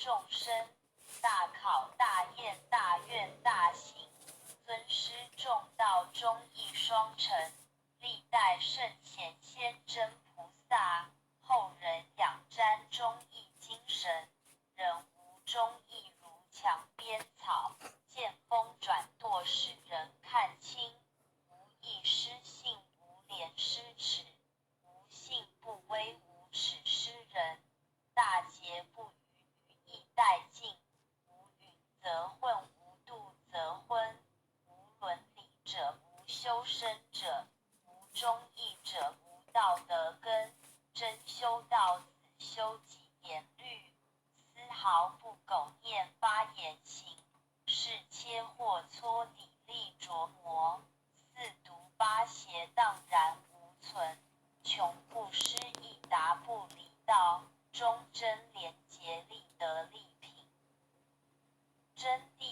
眾生，大考大驗大願大行，尊師重道忠義雙成，歷代聖賢先真菩薩，後人仰瞻忠義精神，人無忠義如牆邊草，見風轉舵使人看清，無義失信無廉失恥，無信不威無恥失人，大節不逾餘義殆盡，無允則混，無度則昏，無倫理者無修身者，無忠義者無道德根，真修道子修己言慮，絲毫不苟念發言行，是切諏蹉砥礪琢磨，四毒八邪蕩然無存，窮不失義達不離道，忠貞廉潔立德立品，真諦。